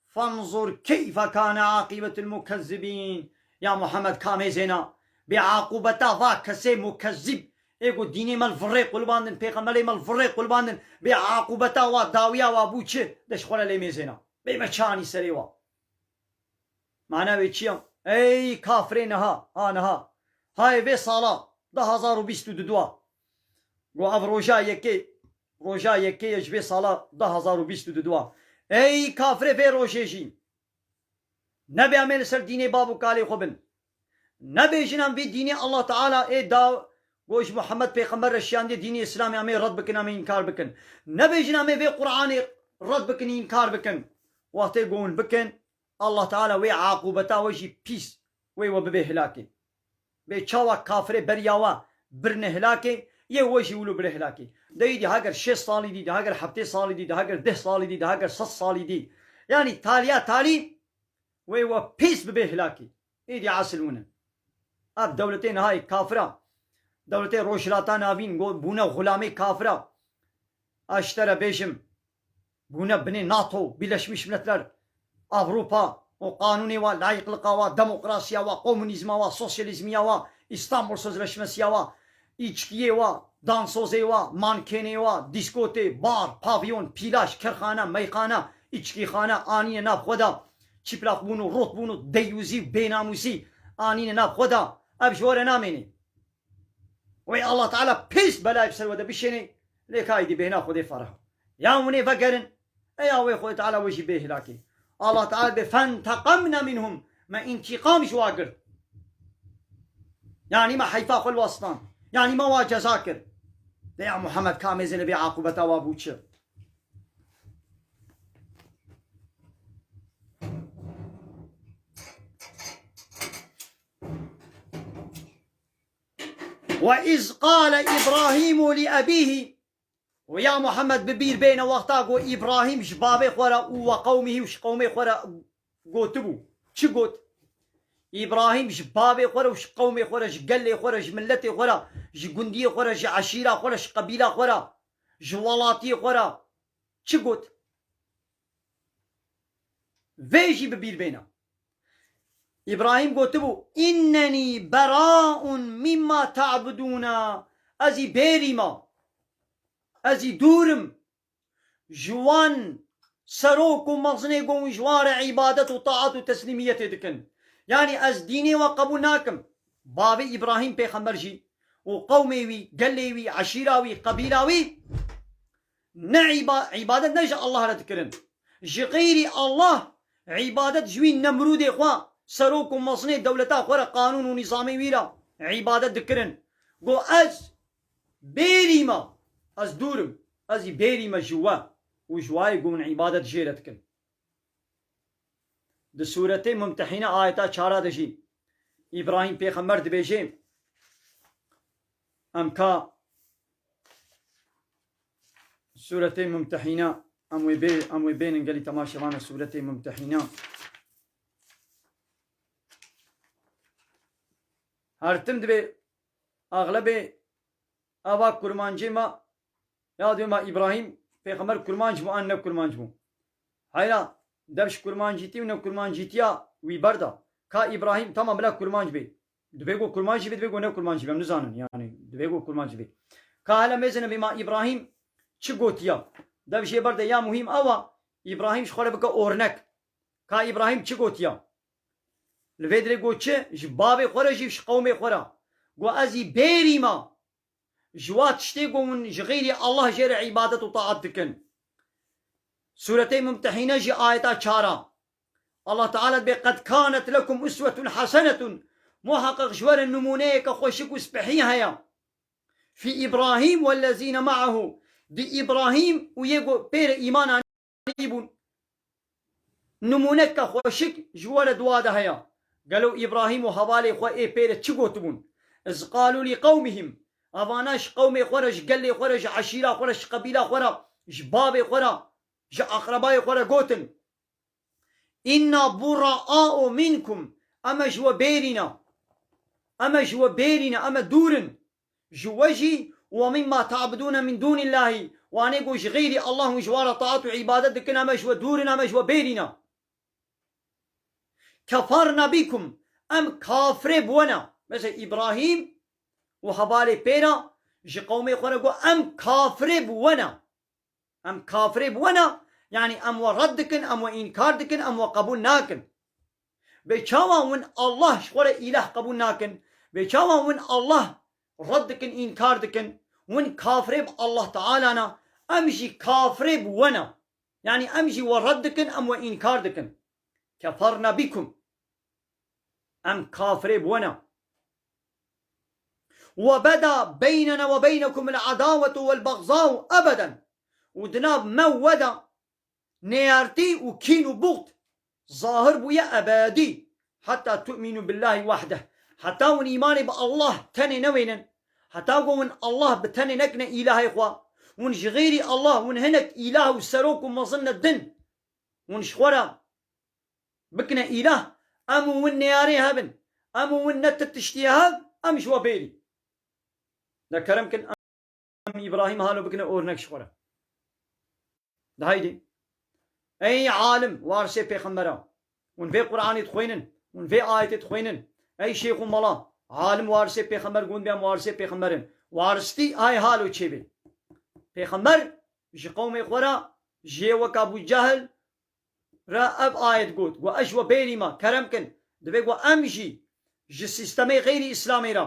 Fanzur keyfe kane aqibetul mukezzibîn. Ya Muhammed, ka mêzêna bê aqûbeta va kesê mukezzîb, ê ku dînê me li virê qulbandin, pêxemberê me li virê qulbandin, bê aqûbeta wa, dawiya wa bû çi? De ji xwe re lê mêzêna. Bê me çi anî serê wa. Mana wê çi ya? Ey kafirê niha, ha niha. Hayê vê sala du hazar û bîst û du a. Got ev roja yekê, roja yekê ye ji vê sala du hazar û bîst û du a. Ey kafirê vê rojê jî. Nebê em ê li ser dînê bav û kalê xwe bin. Nebêjin em vê dînê Allah Teala ê da, got ji Muhammed Pêxember re şiyandiye dînê Îslamê, em ê red bikin, em ê înkar bikin. Nebêjin em ê vê Qur'anê red bikin, înkar bikin. Wextê ku hûn bikin, Allah Teala wê aqûbeta we jî pîs, wê we bibê hilakê. Bê çawa kafirê beriya we birine hilakê, yê we jî wilo bire hilakê. De îdî heger şêst salî dî, de heger heftê salî dî, de heger deh salî dî, de heger sed salî dî. Yanî taliya talî wê we pîs bibê hilakê. Îdî esil win in. Ev dewletê niha yê kafira. Dewletê Rojhilata Navîn go-, bûne xulamê kafira. Ez ji te re bêjim, bûne binê NATO, Birleşmiş Milletler, Avrupa û qanûnê wa, layîqliqa wa, demokrasiya wa, komunîzma wa, sosyalîzmiya wa, Îstanbul Sözleşmesiya wa, îçkiyê wa, dansozê wa, mankênê wa, dîskotê, bar, pavyon, pîlaş, kirxane, meyxane, îçkîxane anîne nav xwe de, çîplaqbûn û rotbûn û deyûzî û bênamûsî anîne nav xwe de, ev ji we re namêne. Wê Allah Teala pêst belayê bi ser we de bişêne, lê ka îdî bêhna Xwedê ferah. Ya hûn ê vegerin, eya wê Xwedê Teala we jî bê hilakê. Allah Teala bê fenteqemne minhum, me întîqam ji wa girt. Yanî me heyfa xwe li wa stand. Yanî me wa ceza kir. De ya Muhammed, ka mêzêne bê aqûbeta wa bû çi? Ve iz qale İbrahimu li ebîhî. Û ya Muhammed, bi bîr bêne wexta ku Îbrahîm ji bavê xwe re û ve qewmihî û ji qewmê xwe re gotibû. Çi got? Îbrahîm ji bavê xwe re û ji qewmê xwe re, ji gelê xwe re, ji miletê xwe re, ji gundiyê xwe re, ji eşîra xwe re, ji qebîla xwe re, ji welatiyê xwe re çi got? Vê jî bi bîr bêne. Îbrahîm gotibû, "Înnenî beraun mîmma te'budûne." Ez î bêrî me. Ez î dûr im ji wan serok û mezinê ku hûn ji wan re îbadet û taat û teslîmiyetê dikin. Yanî ez dînê we qebûl nakim. Bavê Îbrahîm pêxember jî û qewmê wî, gelê wî, eşîra wî, qebîla wî ne îba-, îbadet ne ji Allah re dikirin. Ji xeyrî Allah îbadet ji wî Nemrûdê xwe, serok û mezinê dewleta xwe re, qanûn û nîzamê wî re îbadet dikirin. Got, "Ez bêrî me, ez dûr im, ez î bêrî me ji we û ji wayê ku min îbadet jê re dikin." Di Sûretê Mumtehîne ayeta çara de jî Îbrahîm pêxember dibêje, em ka Sûretê Mumtehîne, em wê bê-, em wê bênin gelî temaşevana Sûretê Mumtehîne. Her tim dibê axlebê ava kurmancê me, ya dibê ma Îbrahîm pêxember kurmanc bû an ne kurmanc bû. Heyra, dev ji kurmancîtî û ne kurmancîtiya wî berda. Ka Îbrahîm, tamam, bila kurmanc bê. Divê ku kurmanc jî bê, divê ku ne kurmanc jî bê, em nizanin, yanî divê ku kurmanc jî bê. Ka hele mêzine bê ma Îbrahîm çi gotiya. Dev jê berde ya muhîm ew a, Îbrahîm ji xwe re bike ornek. Ka Îbrahîm çi gotiya? Li vê dirê got çi? Ji bavê xwe re jî, ji qewmê xwe re. Got, "Ez î bêrî me ji wa tiştê ku hûn ji xeyrî Allah jê re îbadet û taat dikin." Sûretê Mumtehîne jî ayeta çar a. Allah Teala dibê, "Qed kanet lekum uswetun hasenetun." Muheqeq ji we re nimûneyeke xweşik û spehî heye. Fî Îbrahîm wellezîne me'ehu. Di Îbrahîm û yê ku pê re îman anî bûn. Nimûneke xweşik ji we re di wa de heye. Gelo Îbrahîm û hevalê xwe ê pê re çi gotibûn? "Iz qalû lî qewmihim." Evana ji qewmê xwe re, ji gelê xwe re, ji eşîra xwe re, ji qebîla xwe re, ji bavê xwe re, ji aqrebayê xwe re gotin, "Înna bura'a'u minkum." Em e ji we bêrî ne. Em e ji we bêrî ne. Em e dûr in. Ji we jî, "Ve mimma ta'budûne min dûnillahî", wanê ku ji xeyrî Allah hûn ji wan re taat û îbadet dikin, em ji we dûr in, em ji we bêrî ne. "Keferna bikum", em kafirê bi we ne. Mesela Îbrahîm û hevalê pê re ji qewmê xwe re got, "Em kafirê bi we ne." Em kafirê bi we ne, yanî em we red dikin, em we înkar dikin, em we qebûl nakin. Bê çawa hûn Allah ji xwe re îlah qebûl nakin? Bê çawa hûn Allah red dikin, înkar dikin? Hûn kafirê bi Allah Teala ne, em jî kafirê bi we ne. Yanî em jî we red dikin, em we înkar dikin. Keferna bikum. Em kafirê bi we ne. "Ve beda beynena ve beynekumul adawetu vel bagzau ebeden." Û di nav me û we de neyartî û kîn û buxd zahir bûye ebedî. "Heta tu'minu billahi wahdeh." Heta hûn îmanê bi Allah tenê newênin. Heta ku hûn Allah bi tenê nekine îlahê xwe. Hûn ji xeyrî Allah hûn hinek îlah û serok û mezin ne din. Hûn ji xwe re bikine îlah, em û win neyarê hev in, em û win ne ti tiştiyê hev, em ji we bêrî. De kerem kin, em Îbrahîm halo bikine ornek ji xwe re. De heydê. Ey alim, warisê pêxembera. Hûn vê Qur'anê dixwînin, hûn vê ayetê dixwînin. Ey şêx û mala, alim warisê pêxember, gon bê em warisê pêxember in. Waristî ay halo çêbê. Pêxember ji qewmê xwe re, jê wek Ebû Cehil, re ev ayet got, got, "Ez ji we bêrî me, kerem kin." Divê got, em jî ji sîstemê xeyrî îslamê re,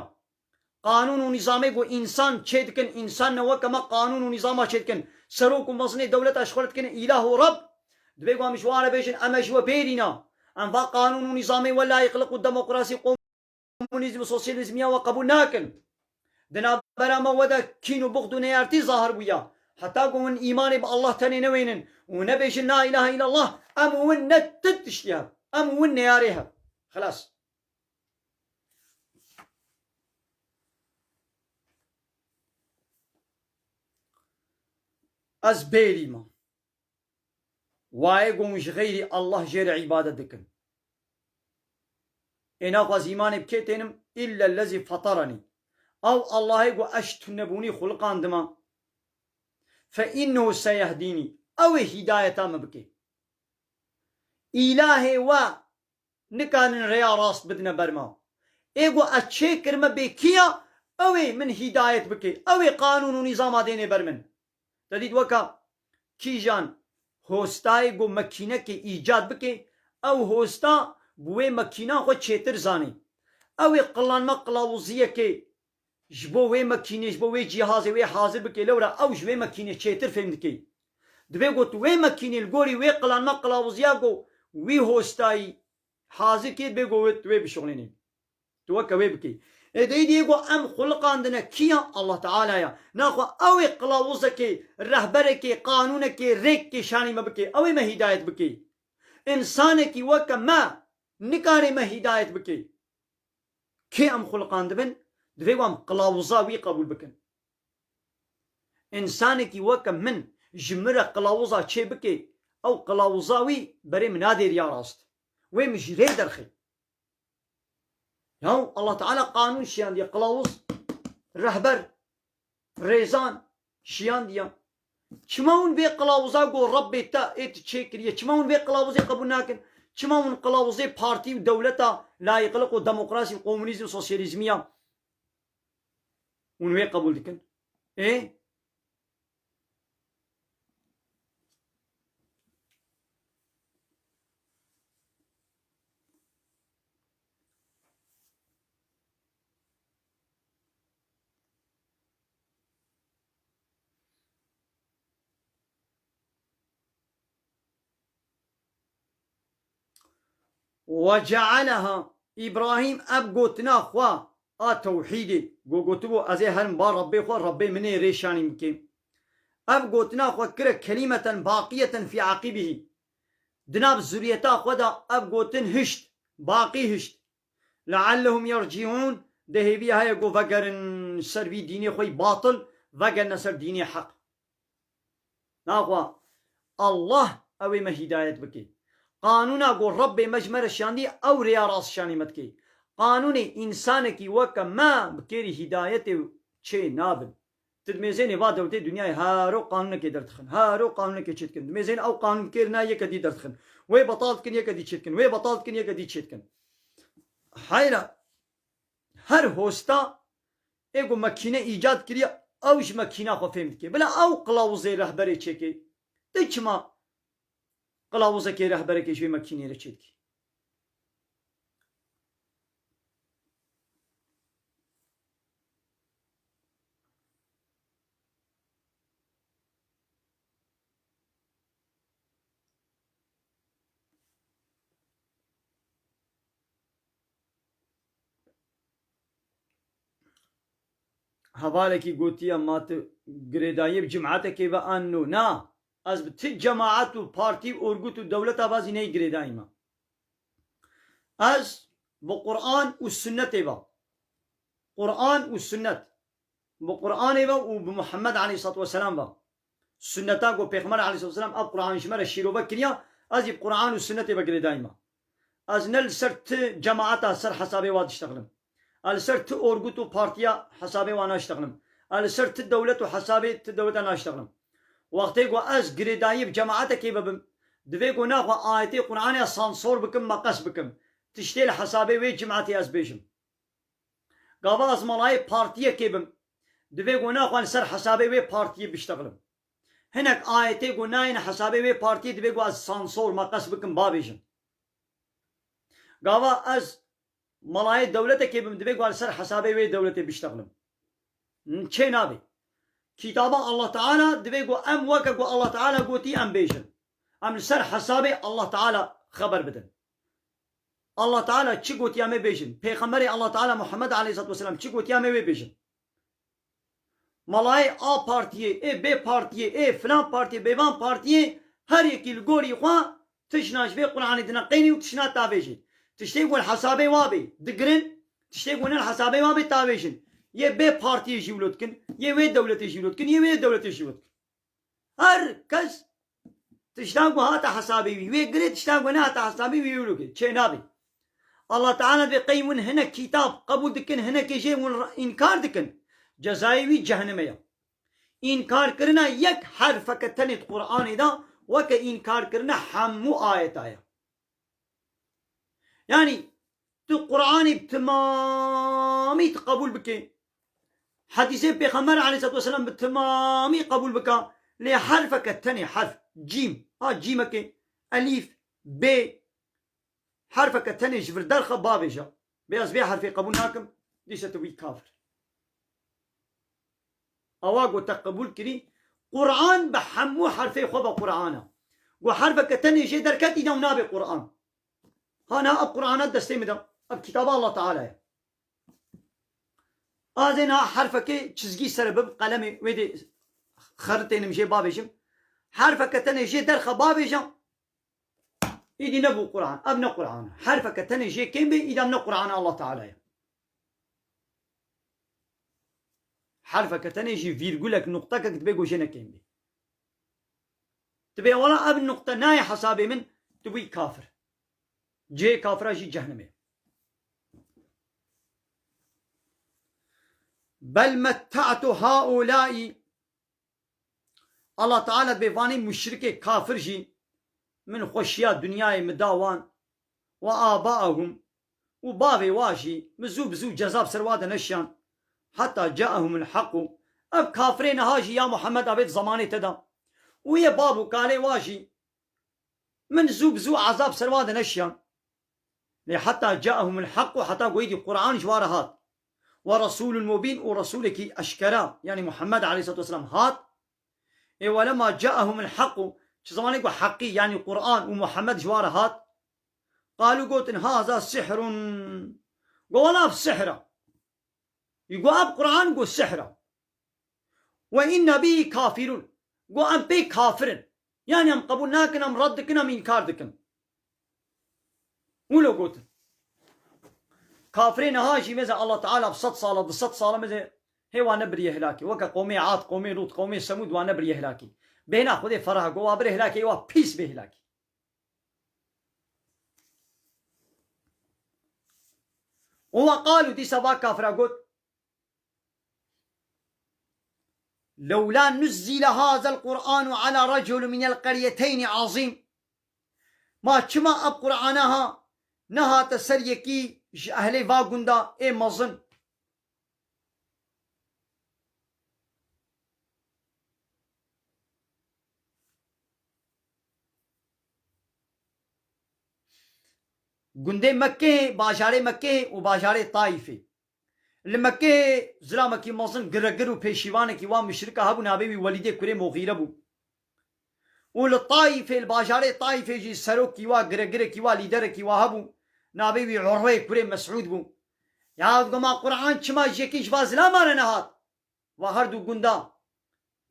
qanûn û nîzamê got, însan çê dikin, însan ne weke me qanûn û nîzama çê dikin. Serok û mezinê dewleta ji xwe re dikine îlah û reb. Divê got, em ji wan re bêjin, em ê ji we bêrî ne. Em va qanûn û nîzamê we layîqliq û demokrasî qom komûnîzm û sosyalîzmiya we qebûl nakin. Di navbera me we de kîn û buxd û neyartî zahir bûya. Heta ku hûn îmanê bi Allah tenê newênin û nebêjin la îlahe îllallah, em û win ne ti tiştî hev. Em û win neyarê hev. Xilas. Ez bêrî me. Wayê ku hûn ji xeyrî Allah jê re îbadet dikin. Ê naxwaz îmanê bi kê tênim? Îllellezî fetarenî. Ew Allahê ku ez ji tunebûnî xuliqandime. Fe innehu seyehdînî. Ew ê hîdayeta min bike. Îlahê we nikarin rêya rast bidine ber me. Ê ku ez çêkirime bê kî ya, ew ê min hîdayet bike, ew ê qanûn û nîzama dêne ber min. Te dît weka kîjan hostayê ku mekînekê îcad bike, ew hosta bi wê mekîna xwe çêtir zanî. Ew ê qilanma qilawuziyekê ji bo wê mekînê, ji bo wê cîhazê wê hazir bike, lewra ew ji wê mekînê çêtir fêm dike. Divê ku tu wê mekînê li gorî wê qilanma qilawuziya ku wî hostayî hazir kê, divê ku wê, tu wê bişuxulînî. Tu weke wê bikî. Ê de îdî ku em xuliqandine kî ya? Allah Teala ya. Naxwe ew ê qilawuzekê, rehberekê, qanûnekê, rêkekê şanî me bikê. Ew ê me hîdayet bikê. Însanekî weke me nikarê me hîdayet bikê. Kê em xuliqandibin, divê ku em qilawuza wî qebûl bikin. Însanekî weke min ji min re qilawuza çê bike, ew qilawuza wî berê min nadê riya rast. Wê min ji rê derxê. Ya Allah Teala qanûn şiyandiye, qilawuz, rehber, rêzan şiyandiye. Çima hûn vê qilawuza ku Rebbê te ê tu çêkiriye, çima hûn vê qilawuzê qebûl nakin? Çima hûn qilawuzê partî û dewleta layîqliq û demokrasî û komûnîzm û sosyalîzmiya hûn wê qebûl dikin? Ê? وجعلها، Îbrahîm ev gotina xwe a tewhîdê, ku gotibû, "Ez ê herim ba Rebbê xwe, Rebbê min ê rê şanî bike." Ev gotina xwe kire kelimeten baqiyeten fî aqibihî. Di nav zuriyeta xwe de ev gotin hişt, baqî hişt. "Leallehum yerciûn", de hêviya heye ku vegerin ser vî dînê xwe yî batil, vegerine ser dînê heq. Naxwe Allah ew ê me hîdayet bike. Qanûna ku Rebbê me ji me re şandî, ew rêya rast şanî me dike. Qanûnê însanekî weke me bi kêrî hîdayetê û çê nabin. Tu dimêzênê va dewletê dinyayê hero qanûnekê derdixin. Hero qanûnekê çêdikin. Dimêzênê ew qanûn kêrina yeke dî derdixin. Wê betal dikin yeke dî çêdikin. Wê betal dikin yeke dî çêdikin. Heyra her hosta ê ku makîne îcad kiriye, ew ji makîna xwe fêm dike. Bila ew qilawuzê rehberê çêkê. Tu çima qilawuzekê rehberekê ji vê makînê re çêdikî? Hevalekî gotiye, ma tu girêdayî bi cimatekê ve an no? Na. Ez bi ti cemaet û partî û orgut û dewleta ve zî neyê girêdayî me. Ez bi Quran û sunnetê ve. Quran û sunnet. Bi Quranê ve û bi Muhammed aleyhissalatu vesselam ve. Sunneta ku Pêxember aleyhissalatu vesselam ev Quran ji me re şîrove kiriya, ez jî bi Quran û sunnetê ve girêdayî me. Ez ne li ser ti cemaeta ser hesabê wa diştexilim. Ez li ser ti orgut û partiya hesabê wa naştexilim. Ez li ser ti dewlet û hesabê ti dewleta naştexilim. Wextê ku ez girêdayî bi cemaetekê bibim, divê ku naxwe ayetê Quranê sansor bikim, meqes bikim. Tiştê li hesabê wê cemaetê ez bêjim. Gava ez malayê partiyekê bim, divê ku naxwe li ser hesabê wê partiyê biştexilim. Hinek ayetê ku nayên hesabê wê partiyê divê ku ez sansor, meqes bikim, babêjim. Gava ez malayê dewletekê bim, divê ku li ser hesabê wê dewletê biştexilim. Çê nabe. Kitaba Allah Teala divê ku em weke ku Allah Teala gotî em bêjin. Em li ser hesabê Allah Teala xeber bidin. Allah Teala çi gotiya me bêjin. Pêxemberê Allah Teala Muhammed aleyhissalatu vesselam çi gotiya me wê bêjin. Malayê A partiyê, ê B partiyê, ê filan partiyê, bêvan partiyê, her yekî li gorî xwe tişna ji vê Quranê dineqênî û tişna tavêjî. Tiştê ku li hesabê wa bê digirin, tiştê ku ne li hesabê wa bê tavêjin. Yê B partiyê jî wilo dikin, yê wê dewletê jî wilo dikin, yê wê dewletê jî wilo dikin. Her kes tiştan ku hate hesabê wî, wê girê, tiştan ku nehate hesabê wî, wê wilo kir. Çê nabe. Allah Teala dibê qey win hinek kitab qebûl dikin, hinekê jê win re-, înkar dikin. Cezayê wî cehenime ye. Înkarkirina yek herfeke tenê di Quranê de weke înkarkirina hemû ayeta ye. Yanî tu Quranê bi timamî tu qebûl bike, hedîsê Pêxember aleyhissalatu vesselam bi timamî qebûl bike, lê herfeke tenê, herf, cîm, ha cîmeke, elîf, bê, herfeke tenê ji vir derxe bavêje. Bê ez vê herfê qebûl nakim, dîse tu bî kafir. Awa ku te qebûl kirî, Quran bi hemû herfê xwe be Quran e. Ku herfeke tenê jê derket, îna nabe Quran. Ha niha ev Qur'ana destê min de. Ev kitaba Allah Teala ye. Ez ê niha herfekê çizgî ser bim, qelemê wê dê xeritênim jê bavêjim. Herfeke tenê jê derxe bavêjim. Îdî nebû Qur'an. Ev ne Qur'an. Herfeke tenê jê kêm bê, îdî ev ne Qur'ana Allah Teala ye. Herfeke tenê jî vîrgulek, nuqtekek dibê ku jê ne kêm bê. Dibê wela ev nuqte nayê hesabê min, tu bûyî kafir. Cihê kafira jî cehnimê. Bel metta'tu haulâi. Allah Teala dibê vanê muşrikê kafir jî min xweşiya dinyayê min da wan, we abaahum, û bavê wa jî min zû bi zû ceza bi ser wa de neşiyan, heta caahumul haqqu. Ev kafirê niha jî ya Muhammed avêt zemanê te de. Û yê bav û kalê wa jî min zû bi zû ezab ser wa de neşiyan. Lê heta caahumul haqqu, heta goyî dî Qur'an ji wa re hat. Ve rasulun mubîn, û rasulekî eşkera, yanî Muhammed aleyhissalatu vesselam hat. Ê welemma caahumul haqqu, çi zemanê ku heqî, yanî Qur'an û Muhammed ji wa re hat, qalu, gotin, haza sihrun. Go wela ev sihr e. Go ev Qur'an go sihr e. Ve inna bihi kafirun. Go em pê kafir in. Yanî em qebûl nakin, em red dikin, em înkar dikin. Wilo gotin. Kafirê niha jî mêze Allah Teala bi sed sala, du sed sala mêze hê wan nebiriye hilakê. Weke qomê Ad, qomê Lût, qomê Semûd wan nebiriye hilakê. Bêhna Xwedê ferah go wa bire hilakê, wa pîs bê hilakê. Û we qalû, dîsa va kafira got, Lewla nuzzile hazel Qur'anu ala reculin minel qeryeteyni azîm. Ma çima ev Qur'ana ha nehate ser yekî ji ehlê va gunda ê mezin? Gundê Mekkê, bajarê Mekkê û bajarê Taîfê. Li Mekkê zilamekî mezin giregir û pêşîvanekî wa muşrika hebû, navê wî Welîdê kurê Muxîre bû. Û li Taîfê, li bajarê Taîfê jî serokî wa, giregirekî wa, lîderekî wa hebû, navê wî Urweyê kurê Mesûd bû. Ya digo, ma Qur'an çima ji yekî ji va zilama re nehat? Va her du gunda,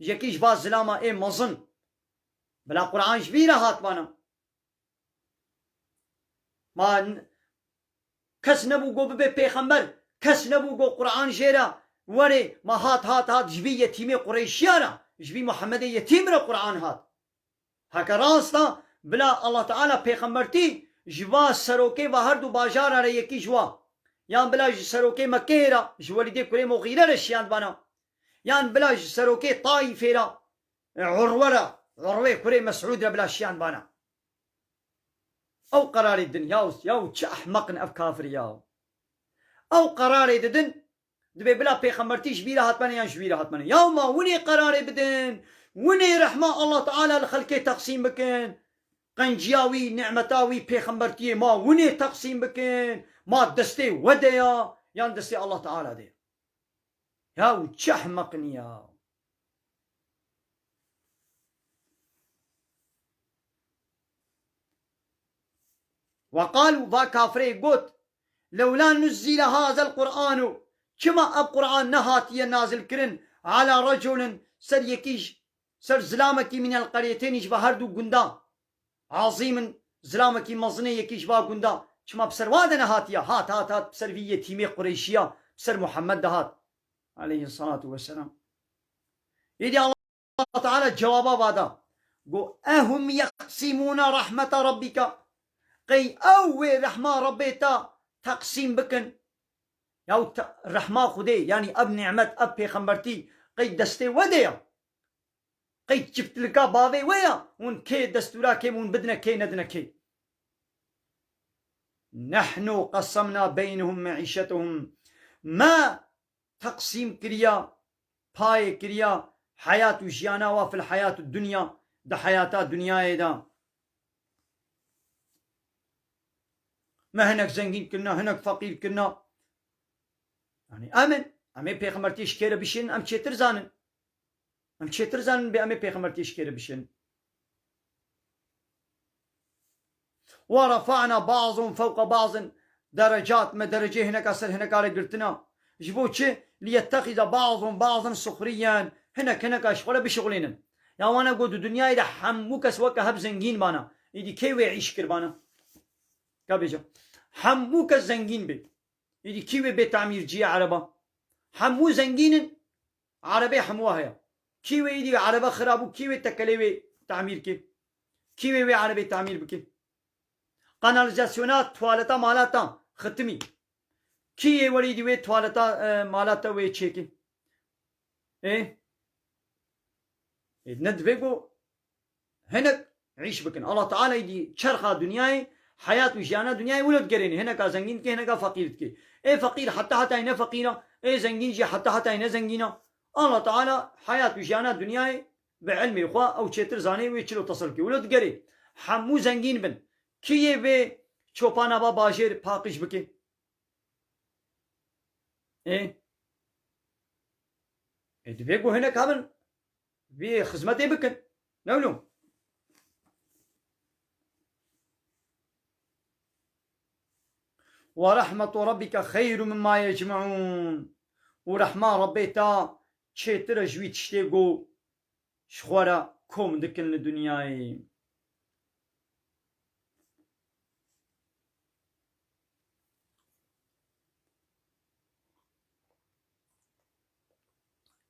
ji yekî ji va zilama ê mezin. Bila Qur'an ji vî re hatibana. Ma n-, kes nebû go bibe pêxember, kes nebû go Qur'an jê re were, ma hat, hat, hat, ji vî yetîmê Qureyşiya re, ji vî Muhammedê yetîm re Qur'an hat. Heke rast a, bila Allah Teala pêxembertî ji va serokê va her du bajara re yekî ji wa, yan bila ji serokê Mekkeyê re, ji Welîdê kurê Muxîre re şiyandibana, yan bila ji serokê Taîfê re, Urwe re, Urwê kurê Mesûd re bila şiyandibana. Ew qerarê didin, yaw, yaw çi ehmeq in ev kafir yaw. Ew qerarê didin, dibê bila pêxembertî ji vî re hatibene yan ji wî re hatibene. Yaw ma winê qerarê bidin, winê rehma Allah Teala li xelkê teqsîm bikin. Qenciya wî, nimeta wî, pêxembertiyê ma winê teqsîm bikin. Ma destê we de ya, yan destê Allah Teala de ya. Yaw çi ehmeq in ya. Ve qalû, va kafirê got, lewla nuzzile hazel Qur'anu, çima ev Qur'an nehatiye nazilkirin ala reculin, ser yekî ji, ser zilamekî, minel qeryeteynî, ji va her du gunda, azîmin, zilamekî mezinê, yekî ji va gunda, çima bi ser wa de nehatiye? Hat, hat, hat, bi ser vî yetîmê Qureyşiya, bi ser Muhammed de hat. Aleyhissalatu vesselam. Îdî Allah Teala cewaba va da. Go, ehum yeqsimûne rahmeta rabbika. Qey ew wê rehma Rabbê te teqsîm bikin? Yaw te-, rehma Xwedê, yanî ev nîmet, ev pêxembertî, qey destê we de ya? Qey çiftlika bavê we ya? Hûn kê destûra kê hûn bidine kê nedine kê? Nehnu qasemna beynehum meîşetehum. Me teqsîm kiriya, payê kiriya heyat û jiyana wa fil heyat û dunya, di heyata dinyayê de. Me hinek zengîn kirina, hinek feqîr kirina. Yanî em in, em ê pêxembertiyê ji kê re bişînin, em çêtir zanin. Em çêtir zanin bê em ê pêxembertiyê ji kê re bişînin. Ve refa'na ba'zun fewqa ba'zin derecat, me derecê hineka ser hineka re girtina. Ji bo çi? Liyettexize ba'zun ba'zin suxriyen. Hinek hineka ji xwe re bişixulînin. Ya wana got, di dinyayê de hemû kes weke hev zengîn bana. Îdî kê wê îş kir bana? Ka bêje. Hemû kes zengîn bê. Îdî kî wê bê tamîrciyê ereba? Hemû zengîn in. Erebê hemû heye. Kî wê îdî erebe xirab bû, kî wê tekelê wê tamîr kê? Kî wê wê erebê tamîr bike? Kanalîzasyona tuwaleta mala te xitimî. Kî yê werî îdî wê tuwaleta, e, mala te wê çêke? Ê? Ê, ne divê ku hinek îş bikin. Allah Teala îdî çerxa dinyayê, heyat û jiyana dinyayê wilo digerêne. Hineka zengîn dike, hineka feqîr dike. Ê feqîr heta hetayê ne feqîr a, ê zengîn jî heta hetayê ne zengîn a. Allah Teala heyat û jiyana dinyayê bi ilmê xwe ew çêtir zanê wê çilo tesil bike. Wilo digerê. Hemû zengîn bin. Kî yê vê çopana va bajêr paqij bike? Ê? Ê, divê ku hinek hebin vê xizmetê bikin. Ne wilo? Ve rahmetu rabbike xeyrun mimma yecmeun. Û rehma Rabbê te çêtir e ji wî tiştê ku ji xwe re kom dikin li dinyayê.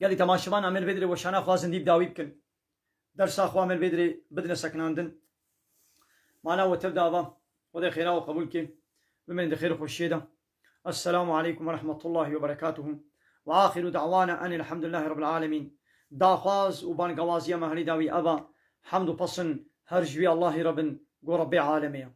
Gelî temaşevan, em ê li vê dirê weşana xwe zindî bi dawî bikin. Dersa xwe em ê li vê dirê bidine sekinandin. Mana we tev de ava. Xwedê xêra we qebûl ke. Bimên di xêr û xweşiyê de. Esselamu aleykum ve rahmetullahi ve berekatuhu. Ve axiru da'wana enil hamdulillahi rabbil alemin. Daxwaz û bangewaziya me herî dawî ev e, hemd û pesin her ji wî Allahî re bin, ku Rebbê alemê ye.